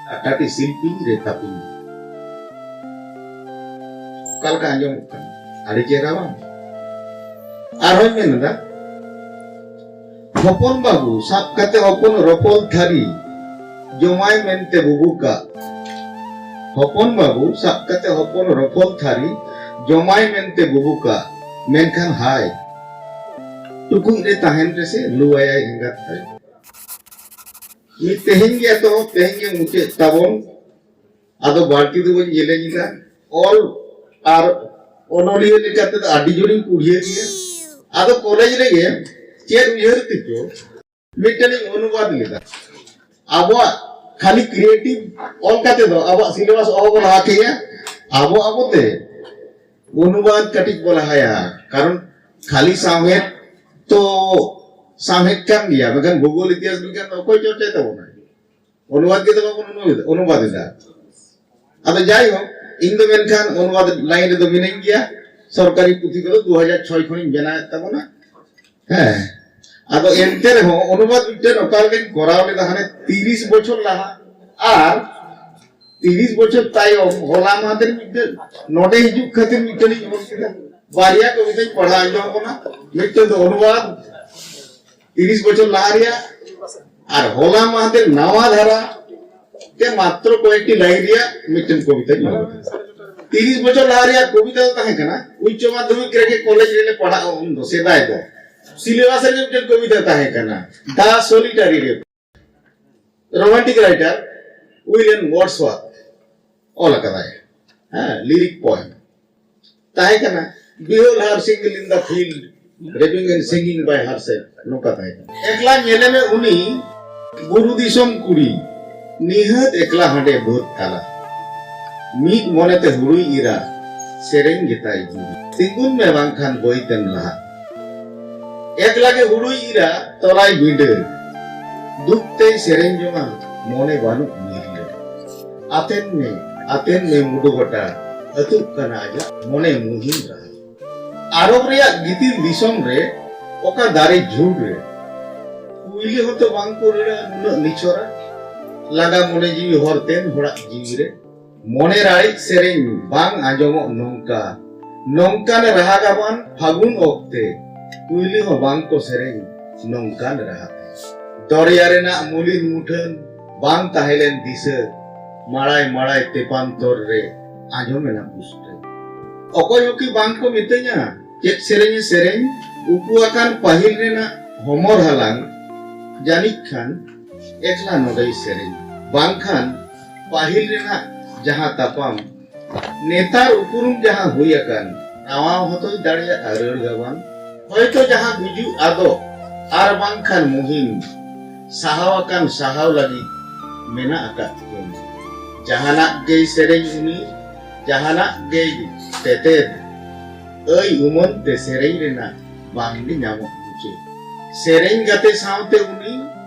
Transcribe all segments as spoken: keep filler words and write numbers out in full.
ᱟᱴᱟᱴᱤ ᱥᱤᱞᱯᱤᱧ ᱨᱮ ᱛᱟᱹᱯᱤᱧ᱾ ᱚᱠᱟ ᱞᱮᱠᱟ ᱟᱸᱡᱚᱢᱚᱜ ᱠᱟᱱᱟ? ᱟᱹᱰᱤ ᱪᱮᱦᱨᱟ ᱵᱟᱝ? ᱟᱨᱦᱚᱸᱧ ᱢᱮᱱ ᱮᱫᱟ, ᱦᱚᱯᱚᱱ ᱵᱟᱹᱵᱩ ᱥᱟᱵ ᱠᱟᱛᱮ ᱦᱚᱯᱚᱱ ᱨᱚᱯᱚᱞ ᱛᱷᱟᱹᱨᱤ, ᱡᱚᱢᱟᱭ ᱢᱮᱱᱛᱮ ᱵᱩᱵᱩ ᱠᱟᱜ᱾ ᱦᱚᱯᱚᱱ ᱵᱟᱹᱵᱩ ᱥᱟᱵ ᱠᱟᱛᱮ ᱦᱚᱯᱚᱱ ᱨᱚᱯᱚᱞ ᱛᱷᱟᱹᱨᱤ, ᱡᱚᱢᱟᱭ ᱢᱮᱱᱛᱮ ᱵᱩᱵᱩ ᱠᱟᱜ᱾ ᱢᱮᱱᱠᱷᱟᱱ ᱦᱟᱭ, ᱴᱩᱠᱩᱡ ᱨᱮ ᱛᱟᱦᱮᱱ ᱨᱮᱥᱮ ᱞᱩᱣᱟᱭᱟᱭ ᱮᱸᱜᱟᱛ ᱛᱟᱭ᱾ ᱢᱤᱫ ᱛᱮᱦᱮᱧ ᱜᱮ ᱮᱛᱚᱦᱚᱵ, ᱛᱮᱦᱮᱧ ᱜᱮ ᱢᱩᱪᱟᱹᱫ ᱛᱟᱵᱚᱱ᱾ ᱟᱫᱚ ᱵᱟᱹᱲᱛᱤ ᱫᱚ ᱵᱟᱹᱧ ᱡᱮᱞᱮᱧ ᱮᱫᱟ᱾ ᱚᱞ ᱟᱨ ᱚᱱᱚᱞᱤᱭᱟᱹ ᱞᱮᱠᱟᱛᱮ ᱫᱚ ᱟᱹᱰᱤ ᱡᱳᱨᱤᱧ ᱠᱩᱲᱤᱭᱟᱹ ᱜᱮᱭᱟ᱾ ᱟᱫᱚ ᱠᱚᱞᱮᱡᱽ ᱨᱮᱜᱮ ᱪᱮᱫ ᱩᱭᱦᱟᱹᱨ ᱛᱮᱪᱚ ᱢᱤᱫᱴᱮᱱᱤᱧ ᱚᱱᱩᱵᱟᱫ ᱞᱮᱫᱟ᱾ ᱟᱵᱚᱣᱟᱜ ᱠᱷᱟᱹᱞᱤ ᱠᱨᱤᱭᱮᱴᱤᱵᱷ ᱚᱞ ᱠᱟᱛᱮ ᱫᱚ ᱟᱵᱚᱣᱟᱜ ᱥᱤᱞᱮᱵᱟᱥ ᱚᱦᱚ ᱵᱚ ᱞᱟᱦᱟ ᱠᱮᱭᱟ᱾ ᱟᱵᱚ ᱟᱵᱚᱛᱮ ᱚᱱᱩᱵᱟᱫ ᱠᱟᱹᱴᱤᱡ ᱵᱚ ᱞᱟᱦᱟᱭᱟ, ᱠᱟᱨᱚᱱ ᱠᱷᱟᱹᱞᱤ ᱥᱟᱶᱦᱮᱫ ᱛᱚ ᱥᱟᱶᱦᱮᱫ ᱠᱟᱱ ᱜᱮᱭᱟ, ᱢᱮᱱᱠᱷᱟᱱ ᱵᱷᱩᱜᱳᱞ ᱤᱛᱤᱦᱟᱥ ᱵᱤᱜᱽᱜᱟᱱ ᱫᱚ ᱚᱠᱚᱭ ᱪᱚᱨᱪᱟᱭ ᱛᱟᱵᱚᱱᱟ? ᱚᱱᱩᱵᱟᱫ ᱜᱮ ᱫᱚ ᱵᱟᱵᱚᱱ ᱚᱱᱩᱵᱟᱫ ᱮᱫᱟ᱾ ᱟᱫᱚ ᱡᱟᱭᱦᱳᱠ, ᱤᱧ ᱫᱚ ᱢᱮᱱᱠᱷᱟᱱ ᱚᱱᱩᱵᱟᱫ ᱞᱟᱭᱤᱱ ᱨᱮᱫᱚ ᱢᱤᱱᱟᱹᱧ ᱜᱮᱭᱟ᱾ ᱥᱚᱨᱠᱟᱨᱤ ᱯᱩᱛᱷᱤ ᱠᱚᱫᱚ ᱫᱩ ᱦᱟᱡᱟᱨ ᱪᱷᱚᱭ ᱠᱷᱚᱱᱤᱧ ᱵᱮᱱᱟᱣᱮᱫ ᱛᱟᱵᱚᱱᱟ᱾ ᱦᱮᱸ, ᱟᱫᱚ ᱮᱱᱛᱮ ᱨᱮᱦᱚᱸ ᱚᱱᱩᱵᱟᱫ ᱢᱤᱫᱴᱮᱱ ᱚᱠᱟ ᱞᱮᱠᱟᱧ ᱠᱚᱨᱟᱣ ᱞᱮᱫᱟ ᱦᱟᱱᱮ ᱛᱤᱨᱤᱥ ᱵᱚᱪᱷᱚᱨ ᱞᱟᱦᱟ, ᱟᱨ ᱛᱤᱨᱤᱥ ᱵᱚᱪᱷᱚᱨ ᱛᱟᱭᱚᱢ ᱦᱚᱞᱟ ᱢᱟᱦᱫᱮᱨ ᱢᱤᱫᱴᱮᱱ ᱱᱚᱰᱮ ᱦᱤᱡᱩᱜ ᱠᱷᱟᱹᱛᱤᱨ ᱢᱤᱫᱴᱮᱱᱤᱧ ᱚᱞ ᱠᱮᱫᱟ᱾ ᱵᱟᱨᱭᱟ ᱠᱚᱵᱤᱛᱟᱧ ᱯᱟᱲᱦᱟᱣ ᱟᱸᱡᱚᱢ ᱠᱟᱱᱟ, ᱢᱤᱫᱴᱮᱱ ᱫᱚ ᱚᱱᱩᱵᱟᱫ ᱛᱤᱨᱤᱥ ᱵᱚᱪᱷᱚᱨ ᱞᱟᱦᱟ ᱨᱮᱭᱟᱜ, ᱟᱨ ᱦᱚᱞᱟ ᱢᱟᱦᱫᱮᱨ ᱱᱟᱣᱟ ᱫᱷᱟᱨᱟ ᱛᱮ ᱢᱟᱛᱨᱚ ᱠᱚᱭᱮᱠᱴᱤ ᱞᱟᱭᱤᱱ ᱨᱮᱭᱟᱜ ᱢᱤᱫᱴᱮᱱ ᱠᱚᱵᱤᱛᱟᱧ ᱚᱞ ᱠᱮᱫᱟ᱾ ᱛᱤᱨᱤᱥ ᱵᱚᱪᱷᱚᱨ ᱞᱟᱦᱟ ᱨᱮᱭᱟᱜ ᱠᱚᱵᱤᱛᱟ ᱫᱚ ᱛᱟᱦᱮᱸ ᱠᱟᱱᱟ, ᱩᱪᱪᱚ ᱢᱟᱫᱽᱫᱷᱚᱢᱤᱠ ᱨᱮᱜᱮ ᱠᱚᱞᱮᱡᱽ ᱨᱮᱞᱮ ᱯᱟᱲᱦᱟᱜᱼᱟ ᱩᱱ ᱫᱚ, ᱥᱮᱫᱟᱭ ᱫᱚ ᱥᱤᱞᱮᱵᱟᱥ ᱨᱮ ᱢᱤᱫᱴᱮᱱ ᱠᱚᱵᱤᱛᱟ ᱛᱟᱦᱮᱸ ᱠᱟᱱᱟ, The Solitary Reverie᱾ Romantic writer William Wordsworth ᱚᱞ ᱟᱠᱟᱫᱟᱭ᱾ ᱦᱮᱸ, ᱞᱤᱨᱤᱠ ᱯᱚᱭᱮᱢ ᱛᱟᱦᱮᱸ ᱠᱟᱱᱟ, "Behold her single in the field, rapping and singing by herself", ᱱᱚᱝᱠᱟ ᱛᱟᱦᱮᱸ ᱠᱟᱱᱟ᱾ ᱮᱠᱞᱟ ᱧᱮᱞᱮ ᱢᱮ ᱩᱱᱤ ᱵᱩᱨᱩ ᱫᱤᱥᱚᱢ ᱠᱩᱲᱤ, ᱱᱤᱦᱟᱹᱛ ᱮᱠᱞᱟ ᱦᱟᱸᱰᱮ ᱵᱟᱹᱫᱽ ᱛᱟᱞᱟ᱾ ᱢᱤᱫ ᱢᱚᱱᱮᱛᱮ ᱦᱩᱲᱩᱭ ᱤᱨᱟ, ᱥᱮᱨᱮᱧ ᱜᱮᱛᱟᱭ ᱡᱤᱣᱤ᱾ ᱛᱤᱸᱜᱩᱱ ᱢᱮ ᱵᱟᱝᱠᱷᱟᱱ ᱵᱟᱹᱭ ᱛᱮᱢ ᱞᱟᱦᱟ᱾ ᱮᱠᱞᱟ ᱜᱮ ᱦᱩᱲᱩᱭ ᱤᱨᱟ, ᱛᱚᱞᱟᱭ ᱵᱤᱸᱰᱟᱹ᱾ ᱫᱩᱠ ᱛᱮᱭ ᱥᱮᱨᱮᱧ ᱡᱚᱝᱟ, ᱢᱚᱱᱮ ᱵᱟᱹᱱᱩᱜ ᱢᱤᱨᱞᱟᱹ᱾ ᱟᱛᱮᱱ ᱢᱮ, ᱟᱛᱮᱱ ᱢᱮ ᱢᱩᱰᱩ ᱜᱚᱴᱟ, ᱟᱹᱛᱩᱜ ᱠᱟᱱᱟ ᱟᱡᱟᱜ ᱢᱚᱱᱮ ᱢᱩᱦᱤᱢ ᱨᱟᱦᱟ᱾ ᱟᱨᱚᱵ ᱨᱮᱭᱟᱜ ᱜᱤᱛᱤᱞ ᱫᱤᱥᱚᱢ ᱨᱮ, ᱚᱠᱟ ᱫᱟᱨᱮ ᱡᱷᱩᱲ ᱨᱮ, ᱠᱩᱭᱞᱤ ᱦᱚᱸᱛᱚ ᱵᱟᱝ ᱠᱚ ᱨᱟᱹᱲᱟ ᱱᱩᱱᱟᱹᱜ ᱱᱤᱪᱷᱚᱨᱟ᱾ ᱞᱟᱸᱜᱟ ᱢᱚᱱᱮ ᱡᱤᱣᱤ ᱦᱚᱨᱛᱮᱱ ᱦᱚᱲᱟᱜ ᱡᱤᱣᱤ ᱨᱮ ᱢᱚᱱᱮ ᱨᱟᱲᱮᱡ ᱥᱮᱨᱮᱧ ᱵᱟᱝ ᱟᱸᱡᱚᱢᱚᱜ ᱱᱚᱝᱠᱟ᱾ ᱱᱚᱝᱠᱟᱱ ᱨᱟᱦᱟ ᱜᱟᱵᱟᱱ ᱯᱷᱟᱹᱜᱩᱱ ᱚᱠᱛᱮ ᱠᱩᱭᱞᱤ ᱦᱚᱸ ᱵᱟᱝ ᱠᱚ ᱥᱮᱨᱮᱧ ᱱᱚᱝᱠᱟᱱ ᱨᱟᱦᱟ ᱛᱮ᱾ ᱫᱚᱨᱭᱟ ᱨᱮᱱᱟᱜ ᱢᱩᱞᱤᱱ ᱢᱩᱴᱷᱟᱹᱱ ᱵᱟᱝ ᱛᱟᱦᱮᱸ ᱞᱮᱱ ᱫᱤᱥᱟᱹ ᱢᱟᱲᱟᱭ ᱢᱟᱲᱟᱭ ᱛᱮᱯᱟᱱ ᱛᱚᱨ ᱨᱮ ᱟᱸᱡᱚᱢᱮᱱᱟ ᱯᱩᱥᱴᱟᱹ᱾ ᱚᱠᱚᱭ ᱦᱚᱸᱠᱤ ᱵᱟᱝ ᱠᱚ ᱢᱤᱛᱟᱹᱧᱟ ᱪᱮᱫ ᱥᱮᱨᱮᱧ ᱮ ᱥᱮᱨᱮᱧ? ᱩᱠᱩ ᱟᱠᱟᱱ ᱯᱟᱹᱦᱤᱞ ᱨᱮᱱᱟᱜ ᱦᱚᱢᱚᱨ ᱦᱟᱞᱟᱝ ᱡᱟᱹᱱᱤᱡ ᱠᱷᱟᱱ ᱮᱠᱞᱟ ᱱᱚᱰᱮᱭ ᱥᱮᱨᱮᱧ᱾ ᱵᱟᱝᱠᱷᱟᱱ ᱯᱟᱹᱦᱤᱞ ᱨᱮᱱᱟᱜ ᱡᱟᱦᱟᱸ ᱛᱟᱯᱟᱢ, ᱱᱮᱛᱟᱨ ᱩᱯᱨᱩᱢ ᱡᱟᱦᱟᱸ ᱦᱩᱭ ᱟᱠᱟᱱ, ᱱᱟᱣᱟ ᱦᱚᱸᱛᱚᱭ ᱫᱟᱲᱮᱭᱟᱜᱼᱟ ᱨᱟᱹᱲ ᱜᱟᱵᱟᱱ᱾ ᱦᱚᱭᱛᱚ ᱡᱟᱦᱟᱸ ᱜᱩᱡᱩᱜ ᱟᱫᱚᱜ ᱟᱨ ᱵᱟᱝᱠᱷᱟᱱ ᱢᱩᱦᱤᱢ, ᱥᱟᱦᱟᱣ ᱟᱠᱟᱱ ᱥᱟᱦᱟᱣ ᱞᱟᱹᱜᱤᱫ ᱢᱮᱱᱟᱜ ᱟᱠᱟᱫ ᱠᱤᱱ᱾ ᱡᱟᱦᱟᱱᱟᱜ ᱜᱮᱭ ᱥᱮᱨᱮᱧ ᱩᱱᱤ, ᱡᱟᱦᱟᱱᱟᱜ ᱜᱮᱭ ᱛᱮᱛᱮᱫ, ᱟᱹᱭ ᱩᱢᱟᱹᱱ ᱛᱮ ᱥᱮᱨᱮᱧ ᱨᱮᱱᱟᱜ ᱵᱟᱝ ᱜᱮ ᱧᱟᱢᱚᱜ ᱢᱩᱪᱟᱹᱫ᱾ ᱥᱮᱨᱮᱧ ᱜᱟᱛᱮ ᱥᱟᱶᱛᱮ ᱩᱱᱤ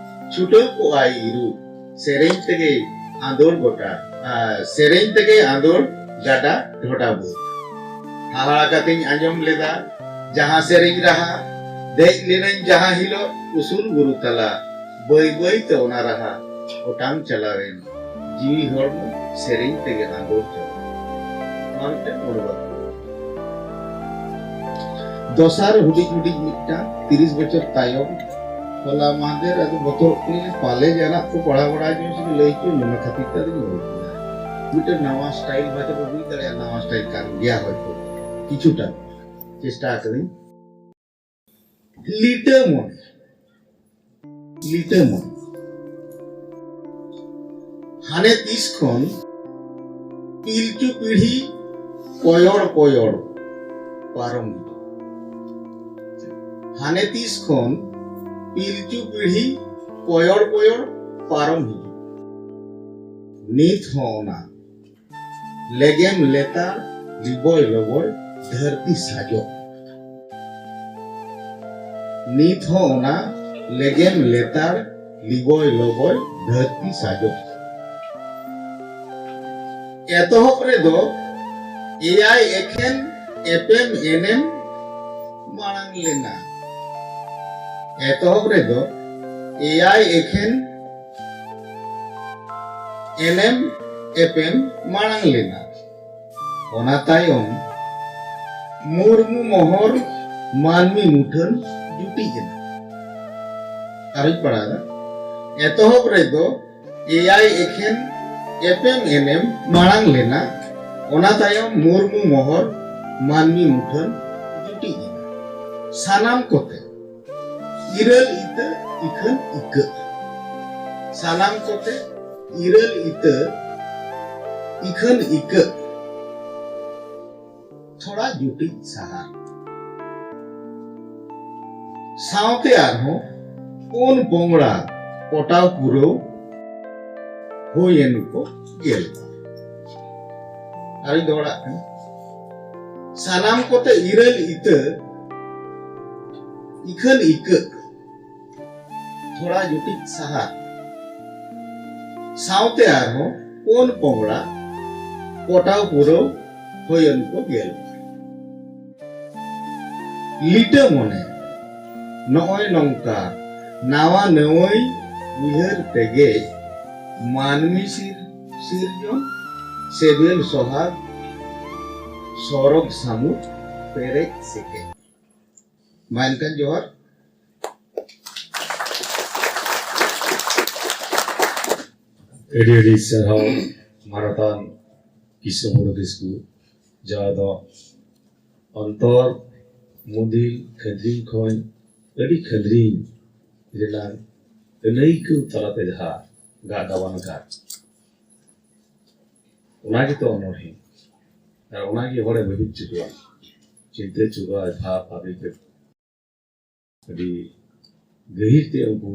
ᱪᱷᱩᱴᱟᱹᱣ ᱠᱚᱜᱼᱟᱭ ᱤᱨᱩ᱾ ᱥᱮᱨᱮᱧ ᱛᱮᱜᱮ ᱟᱸᱫᱳᱲ ᱜᱚᱴᱟ, ᱟᱨ ᱥᱮᱨᱮᱧ ᱛᱮᱜᱮ ᱟᱸᱫᱳᱲ ᱜᱟᱰᱟ ᱰᱷᱚᱰᱟ ᱵᱟᱹᱫᱽ᱾ ᱦᱟᱦᱟᱲᱟ ᱠᱟᱛᱮᱧ ᱟᱸᱡᱚᱢ ᱞᱮᱫᱟ ᱡᱟᱦᱟᱸ ᱥᱮᱨᱮᱧ ᱨᱟᱦᱟ, ᱫᱮᱡ ᱞᱮᱱᱟᱹᱧ ᱡᱟᱦᱟᱸ ᱦᱤᱞᱳᱜ ᱩᱥᱩᱞ ᱵᱩᱨᱩ ᱛᱟᱞᱟ, ᱵᱟᱹᱭ ᱵᱟᱹᱭ ᱛᱮ ᱚᱱᱟ ᱨᱟᱦᱟ ᱚᱴᱟᱝ ᱪᱟᱞᱟᱣᱮᱱ᱾ ᱡᱤᱣᱤ ᱦᱚᱲᱢᱚ ᱥᱮᱨᱮᱧ ᱛᱮᱜᱮ ᱟᱸᱫᱳᱲ ᱪᱟᱵᱟ᱾ ᱱᱚᱣᱟ ᱢᱤᱫᱴᱮᱱ ᱚᱱᱩᱵᱟᱫ᱾ ᱫᱚᱥᱟᱨ ᱦᱩᱰᱤᱧ ᱦᱩᱰᱤᱧ ᱢᱤᱫᱴᱟᱝ ᱛᱤᱨᱤᱥ ᱵᱚᱪᱷᱚᱨ ᱛᱟᱭᱚᱢ, ᱦᱚᱞᱟ ᱢᱟᱦᱫᱮᱨ ᱟᱫᱚ ᱵᱚᱛᱚᱨᱚᱜ ᱠᱟᱹᱱᱟᱹᱧ, ᱯᱟᱞᱮ ᱡᱟᱦᱟᱱᱟᱜ ᱠᱚ ᱯᱟᱲᱦᱟᱣ ᱵᱟᱲᱟ ᱧᱚᱜ ᱥᱮ ᱞᱟᱹᱭ ᱠᱚ ᱚᱱᱟ ᱠᱷᱟᱹᱛᱤᱨ ᱛᱮ ᱟᱫᱚᱧ ᱚᱞ ᱠᱮᱫᱟ᱾ ᱢᱤᱫᱴᱮᱱ ᱱᱟᱣᱟ ᱥᱴᱟᱭᱤᱞ ᱵᱷᱟᱵᱮ ᱵᱚ ᱵᱩᱡᱽ ᱫᱟᱲᱮᱭᱟᱜᱼᱟ, ᱱᱟᱣᱟ ᱥᱴᱟᱭᱤᱞ ᱠᱟᱱ ᱜᱮᱭᱟ ᱦᱚᱭᱛᱚ, ᱠᱤᱪᱷᱩᱴᱟ ᱪᱮᱥᱴᱟ ᱟᱠᱟᱫᱟᱹᱧ᱾ ᱞᱤᱴᱟᱹ ᱢᱚᱱᱮ, ᱞᱤᱴᱟᱹ ᱢᱚᱱᱮ᱾ ᱦᱟᱱᱮ ᱛᱤᱥ ᱠᱷᱚᱱ ᱯᱤᱞᱪᱩ ᱯᱤᱲᱦᱤ ᱠᱚᱭᱚᱲ ᱠᱚᱭᱚᱲ ᱯᱟᱨᱚᱢ ᱦᱤᱡᱩᱜ᱾ ᱦᱟᱱᱮ ᱛᱤᱥ ᱠᱷᱚᱱ ᱯᱤᱞᱪᱩ ᱯᱤᱲᱦᱤ ᱠᱚᱭᱚᱲ ᱠᱚᱭᱚᱲ ᱯᱟᱨᱚᱢ ᱦᱤᱡᱩᱜ᱾ ᱱᱤᱛ ᱦᱚᱸ ᱚᱱᱟ ᱞᱮᱜᱮᱢ ᱞᱮᱛᱟᱲ ᱞᱤᱵᱚᱭ ᱞᱚᱵᱚᱭ ᱫᱷᱟᱹᱨᱛᱤ ᱥᱟᱡᱚᱜ᱾ ᱱᱤᱛ ᱦᱚᱸ ᱚᱱᱟ ᱞᱮᱜᱮᱢ ᱞᱮᱛᱟᱲ ᱞᱤᱵᱚᱭ ᱞᱚᱵᱚᱭ ᱫᱷᱟᱹᱨᱛᱤ ᱥᱟᱡᱚᱜ᱾ ᱮᱛᱚᱦᱚᱵ ᱨᱮᱫᱚ ᱮᱭᱟᱭ ᱮᱠᱷᱮᱱ ᱮᱯᱮᱢ ᱮᱱᱮᱢ ᱢᱟᱲᱟᱝ ᱞᱮᱱᱟ᱾ ᱮᱛᱚᱦᱚᱵ ᱨᱮᱫᱚ ᱮᱭᱟᱭ ᱮᱠᱷᱮᱱ ᱮᱱᱮᱢ ᱮᱯᱮᱢ ᱢᱟᱲᱟᱝ ᱞᱮᱱᱟ᱾ ᱚᱱᱟ ᱛᱟᱭᱚᱢ ᱢᱩᱨᱢᱩ ᱢᱚᱦᱚᱨ ᱢᱟᱹᱱᱢᱤ ᱢᱩᱴᱷᱟᱹᱱ ᱡᱩᱴᱤᱡ ᱮᱱᱟ᱾ ᱟᱨᱚᱧ ᱯᱟᱲᱦᱟᱣᱫᱟ᱾ ᱮᱛᱚᱦᱚᱵ ᱨᱮᱫᱚ ᱮᱭᱟᱭ ᱮᱠᱷᱮᱱ ᱮᱯᱮᱢ ᱮᱱᱮᱢ ᱢᱟᱲᱟᱝ ᱞᱮᱱᱟ᱾ ᱚᱱᱟ ᱛᱟᱭᱚᱢ ᱢᱩᱨᱢᱩ ᱢᱚᱦᱚᱨ ᱢᱟᱹᱱᱢᱤ ᱢᱩᱴᱷᱟᱹᱱ ᱡᱩᱴᱤᱡ ᱮᱱᱟ᱾ ᱥᱟᱱᱟᱢ ᱠᱚᱛᱮ ᱤᱨᱟᱹᱞ ᱤᱛᱟᱹ ᱤᱠᱷᱟᱹᱱ ᱤᱠᱟᱹᱜ᱾ ᱥᱟᱱᱟᱢ ᱠᱚᱛᱮ ᱤᱨᱟᱹᱞ ᱤᱛᱟᱹ ᱤᱠᱷᱟᱹᱱ ᱤᱠᱟᱹᱜ᱾ ᱛᱷᱚᱲᱟ ᱡᱩᱴᱤᱡ ᱥᱟᱦᱟᱨ᱾ ᱥᱟᱶᱛᱮ ᱟᱨᱦᱚᱸ ᱯᱩᱱ ᱯᱚᱝᱲᱟ ᱯᱚᱴᱟᱣ ᱯᱩᱨᱟᱹᱣ ᱦᱩᱭᱮᱱ ᱠᱚ ᱜᱮᱞ ᱵᱟᱨ᱾ ᱟᱨᱤᱧ ᱫᱚᱦᱲᱟᱜ ᱠᱟᱱᱟ᱾ ᱥᱟᱱᱟᱢ ᱠᱚᱛᱮ ᱤᱨᱟᱹᱞ ᱤᱛᱟᱹ ᱤᱠᱷᱟᱹᱱ ᱤᱠᱟᱹᱜ᱾ ᱛᱷᱚᱲᱟ ᱡᱩᱴᱤᱡ ᱥᱟᱦᱟᱨ᱾ ᱥᱟᱶᱛᱮ ᱟᱨᱦᱚᱸ ᱯᱩᱱ ᱯᱚᱝᱲᱟ ᱯᱚᱴᱟᱣ ᱯᱩᱨᱟᱹᱣ ᱦᱩᱭᱮᱱ ᱠᱚ ᱜᱮᱞ ᱵᱟᱨ᱾ ᱞᱤᱴᱟᱹ ᱢᱚᱱᱮ ᱱᱚᱜᱼᱚᱭ ᱱᱚᱝᱠᱟ ᱱᱟᱣᱟ ᱱᱟᱹᱣᱟᱹᱭ ᱩᱭᱦᱟᱹᱨ ᱛᱮᱜᱮ ᱢᱟᱹᱱᱢᱤ ᱥᱤᱨ-, ᱥᱤᱨᱡᱚᱱ ᱥᱮᱵᱮᱞ ᱥᱚᱦᱟᱜ ᱥᱚᱨᱚᱜᱽ ᱥᱟᱹᱢᱩᱫ ᱯᱮᱨᱮᱡ ᱥᱮᱠᱮᱡ᱾ ᱢᱟ ᱮᱱᱠᱷᱟᱱ ᱡᱚᱦᱟᱨ᱾ ᱟᱹᱰᱤ ᱟᱹᱰᱤ ᱥᱟᱨᱦᱟᱣ ᱢᱟᱱᱚᱛᱟᱱ ᱠᱤᱥᱩ ᱢᱩᱨᱢᱩ ᱠᱤᱥᱠᱩ, ᱡᱟᱦᱟᱸ ᱫᱚ ᱚᱱᱛᱚᱨ ᱢᱩᱫᱤᱞ ᱠᱷᱟᱹᱫᱽᱨᱤᱧ ᱠᱷᱚᱱ ᱟᱹᱰᱤ ᱠᱷᱟᱹᱫᱽᱨᱤᱧ ᱨᱮᱱᱟᱜ ᱟᱹᱱᱟᱹᱭᱠᱟᱹᱣ ᱛᱟᱞᱟᱛᱮ ᱡᱟᱦᱟᱸ ᱜᱟᱜ ᱜᱟᱵᱟᱱ ᱟᱠᱟᱫ, ᱚᱱᱟ ᱜᱮᱛᱚ ᱚᱱᱚᱬᱦᱮ᱾ ᱟᱨ ᱚᱱᱟ ᱜᱮ ᱦᱚᱲᱮ ᱵᱷᱟᱹᱵᱤᱛ ᱦᱚᱪᱚ ᱠᱚᱣᱟ, ᱪᱤᱱᱛᱟᱹ ᱦᱚᱪᱚ ᱠᱚᱣᱟ, ᱵᱷᱟᱵᱽ ᱵᱷᱟᱵᱤᱛ ᱟᱹᱰᱤ ᱜᱟᱹᱦᱤᱨ ᱛᱮ ᱩᱱᱠᱩ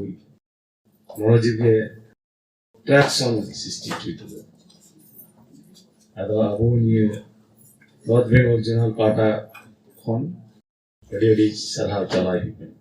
ᱢᱚᱱᱚᱡᱤᱵ ᱨᱮ attraction ᱥᱨᱤᱥᱴᱤ ᱦᱚᱪᱚᱭ ᱛᱟᱵᱚᱱᱟ᱾ ᱟᱫᱚ ᱟᱵᱚ ᱱᱤᱭᱟᱹ North Bengal Regional ᱯᱟᱦᱴᱟ ᱠᱷᱚᱱ ᱟᱹᱰᱤ ᱟᱹᱰᱤ ᱥᱟᱨᱦᱟᱣ ᱪᱟᱞᱟᱣ ᱦᱩᱭᱩᱜ ᱠᱟᱱᱟ᱾